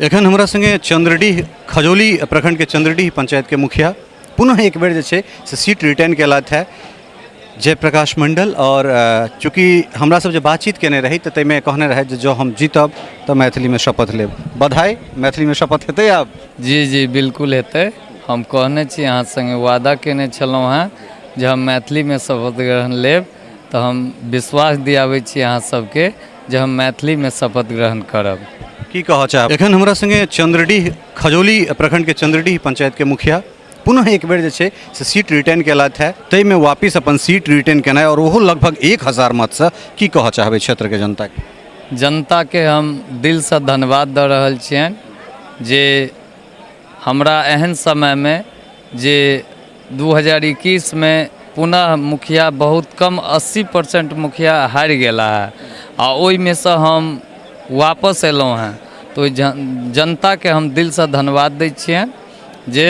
एखन हमरा संगे चंद्रडीह खजौली प्रखंडके चंद्रडीह पंचायतके मुखिया पुनः एक बेर जे छै से सीट रिटर्न केलथि हे जयप्रकाश मंडल। आओर चूँकि हमरा सब जे बातचीत केने रही तऽ ताहिमे कहने रहथि जे जँ हम जीतब तऽ मैथिलीमे शपथ लेब। बधाई, मैथिलीमे शपथ हेतै आब? जी जी बिल्कुल हेतै। हम कहने छी, अहाँ संगे वादा केने छलहुँ हेँ जे हम मैथिलीमे शपथ ग्रहण लेब, तऽ हम विश्वास दियाबै छी अहाँ सबके जे हम मैथिलीमे शपथ ग्रहण करब। की कहऽ चाहब? एखन हमरा संगे चंद्रडीह खजौली प्रखंडके चंद्रडीह पंचायतके मुखिया पुनः एक बेर जे छै से सीट रिटर्न केलथि हे, ताहिमे वापिस अपन सीट रिटर्न केनाइ आओर ओहो लगभग 1000 मतसँ, की कहऽ चाहबै क्षेत्रके जनताके? जनताके हम दिलसँ धन्यवाद दऽ रहल छियनि जे हमरा एहन समयमे जे 2021मे पुनः मुखिया बहुत कम 80% मुखिया हारि गेला है आ ओहिमेसँ हम वापस अयलहुँ हेँ, तऽ ओहि जनताके हम दिलसँ धन्यवाद दै छियनि जे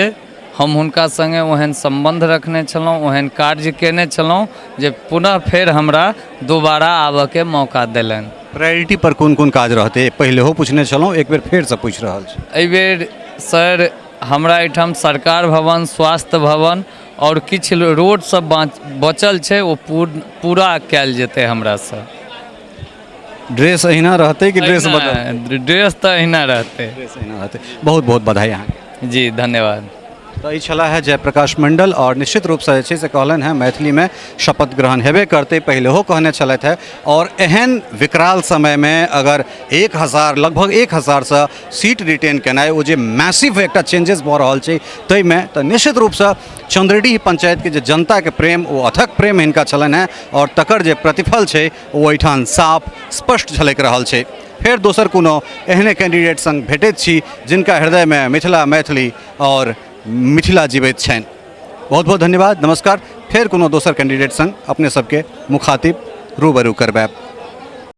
हम हुनका सङ्गे ओहन सम्बन्ध रखने छलहुँ, ओहन कार्य कयने छलहुँ जे पुनः फेर हमरा दोबारा आबऽके मौका देलनि। प्रायोरिटी पर कोन कोन काज रहतै? पहिलेहो पूछने छलहुँ, एक बेर फेरसँ पूछि रहल छी। एहिबेर सर हमरा एहिठाम सरकार भवन, स्वास्थ्य भवन आओर किछु रोड सब बचल छै, ओ पूरा कयल जेतै हमरासँ। ड्रेस अहिना रहतै कि ड्रेस बदलतै? ड्रेस तऽ अहिना रहतै। ड्रेस अहिना रहतै। बहुत बहुत बधाई अहाँके। जी धन्यवाद। तऽ ई छलाह है जयप्रकाश मंडल आओर निश्चित रूपसँ जे छै से कहलनि हेँ मैथिलीमे शपथ ग्रहण हेबे करतै, पहिलेहो कहने छलथि हेँ। आओर एहन विकराल समयमे अगर 1000, लगभग 1000सँ सीट रिटेन केनाइ, ओ जे मैसिव एकटा चेंजेस भऽ रहल छै ताहिमे, तऽ निश्चित रूपसँ चंद्रडीह पंचायतके जे जनताके प्रेम, ओ अथक प्रेम हिनका छलनि हेँ आओर तकर जे प्रतिफल छै ओ एहिठाम साफ स्पष्ट झलकि रहल छै। फेर दोसर कोनो एहने कैंडिडेट संग भेटैत छी जिनका हृदयमे मिथिला, मैथिली आओर मिथिला जीवैत छनि। बहुत बहुत धन्यवाद, नमस्कार। फेर कोनो दोसर कैंडिडेट संग अपने सबके मुखातिब रूबरू करबायब।